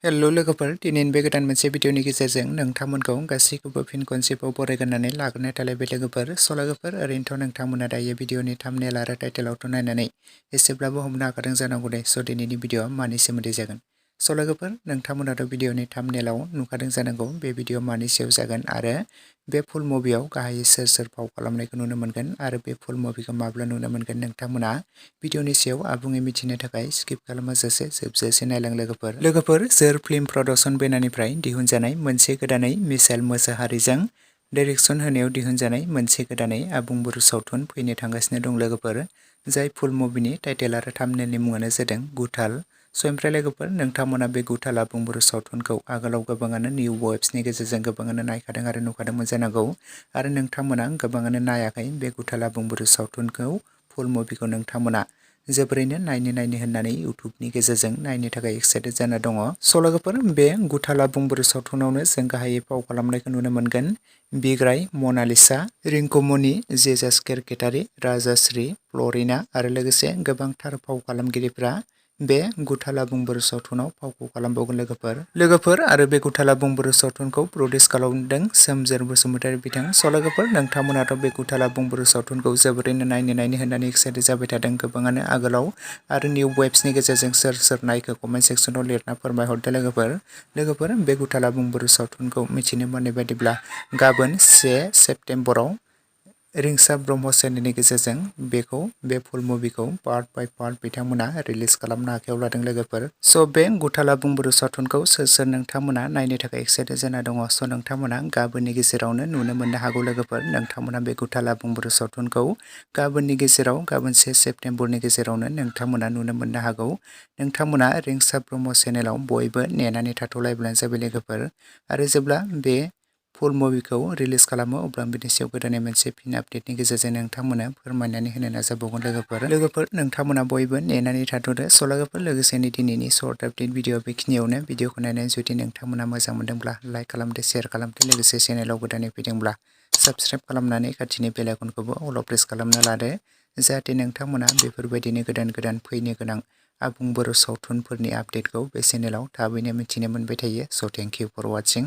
हेल' लोगोफोर दिनैनि बे गोदान मोनसे भिडिअनि गेजेरजों नोंथांमोनखौ गासैखौबो फिन खनसेबाव बरायगोननानै लाग्रोनाय थाबाय बे लोगोफोर ओरैनोथ' नोंथांमोना दायो भिडिअनि थाम्बनेल आरो टाइटेलावथ' नायनानै एसेब्लाबो हमनो हाखादों जानांगौ दे स' दिनैनि भिडिअआ मानि सोमोन्दै जागोन स' लोगोफोर नोंथांमोनाथ' भिडिअनि थाम्बनेलाव नुखादों जानांगौ बे भिडिअ मानि सायाव जागोन आरो बे फुल मुभियाव गाहायै सोर फाव खालामनायखौ नुनो मोनगोन आरो बे फुल मुभिखौ माब्ला नुनो मोनगोन नोंथांमोना भिडिअनि सायाव आबुङै मिथिनो थाखाय स्किप खालामाजासे जोबजासे नायलां लोगोफोर सोर फिल्म प्रडाक्शन बेनारनिफ्राय दिहुनजानाय मोनसे गोदानै मिशेल मोसाहारिजों डाइरेक्सन होनायाव दिहुनजानाय मोनसे गोदानै आबुं बर' सावथुन फैनो थांगासिनो दं लोगोफोर जाय फुल मुभिनि टाइटेल आरो थाम्बनेलनि मुङानो जादों गुथाल स' ओमफ्राय लोगोफोर नोंथांमोना बे गुथाल आबुं बर' सावथुनखौ आगोलाव गोबाङानो निउ वेब्सनि गेजेरजों गोबाङानो नायखादों आरो नुखादोंमोन जानांगौ आरो नोंथांमोना गोबाङानो नायाखै बे गुथाल आबुं बर' सावथुनखौ फुल मुभिखौ नोंथांमोना जोबोरैनो नायनो होननानै इउटुबनि गेजेरजों नायनो थाखाय एक्साइटेड जाना दङ स' लोगोफोर बे गुथाल आबुं बर' सावथुनावनो जों गाहायै फाव खालामनायखौ नुनो मोनगोन बिग्राय मनालिसा रिंकुमनि जेजास केरकेटारि राजाश्री फ्लरिना आरो लोगोसे गोबांथार फाव खालामगिरिफ्रा बे गुथाल आबुं बर' सावथुनाव फावखौ खालामबावगोन लोगोफोर आरो बे गुथाल आबुं बर' सावथुनखौ प्रडिउस खालामदों सोमजोर बसुमतारी बिथां स' लोगोफोर नोंथांमोनाथ' बे गुथाल आबुं बर' सावथुनखौ जोबोरैनो नायनो होननानै एक्साइटेड जाबाय थादों गोबाङानो आगोलाव आरो निउ वेब्सनि गेजेरजों सोर नायखो कमेन्ट सेक्सनाव लिरना फोरमायहरदो लोगोफोर बे गुथाल आबुं बर' सावथुनखौ मिथिनो मोननाय बायदिब्ला गाबोन 1 सेप्तेम्बराव रिंसार ब्रह्म चेनेलनि गेजेरजों बे फुल मुभिखौ पार्ट बाय पार्ट बिथांमोना रिलिज खालामनो आखायाव लादों लोगोफोर स' बे गुथाल आबुं बर' सावथुनखौ सोर नोंथांमोना नायनो थाखाय एक्साइटेड जाना दङ स' नोंथांमोना गाबोननि गेजेरावनो नुनो मोननो हागौ लोगोफोर नोंथांमोना बे गुथाल आबुं बर' सावथुनखौ गाबोन 1 सेप्तेम्बरनि गेजेरावनो नोंथांमोना नुनो मोननो हागौ नोंथांमोना रिंसार ब्रह्म चेनेलाव बयबो नेनानै थाथ'लायब्लानो जाबाय लोगोफोर आरो जेब्ला बे फुल मुभिखौ रिलिज खालामो अब्ला बिनि सायाव गोदानै मोनसे फिन आपडेटनि गेजेरजों नोंथांमोना फोरमायनानै होनो नाजाबावगोन लोगोफोर नोंथांमोना बयबो नेनानै थाथ'दो स' लोगोफोर लोगोसेनो दिनैनि सर्ट आपडेट भिडिअ बेखिनियावनो भिडिअखौ नायनानै जुदि नोंथांमोना मोजां मोनदोंब्ला लाइक खालामदो शेयार खालामदो लोगोसे चेनेलाव गोदानै फैदोंब्ला साबस्क्राइब खालामनानै खाथिनि बेल आइकनखौबो अल प्रेस खालामना लादो जाहाथे नोंथांमोना बेफोरबायदिनो गोदान फैनो गोनां आबुं बर' सावथुनफोरनि आपडेटखौ बे चेनेलाव थाबैनो मिथिनो मोनबाय थायो स' थेंक इउ फर वाचिं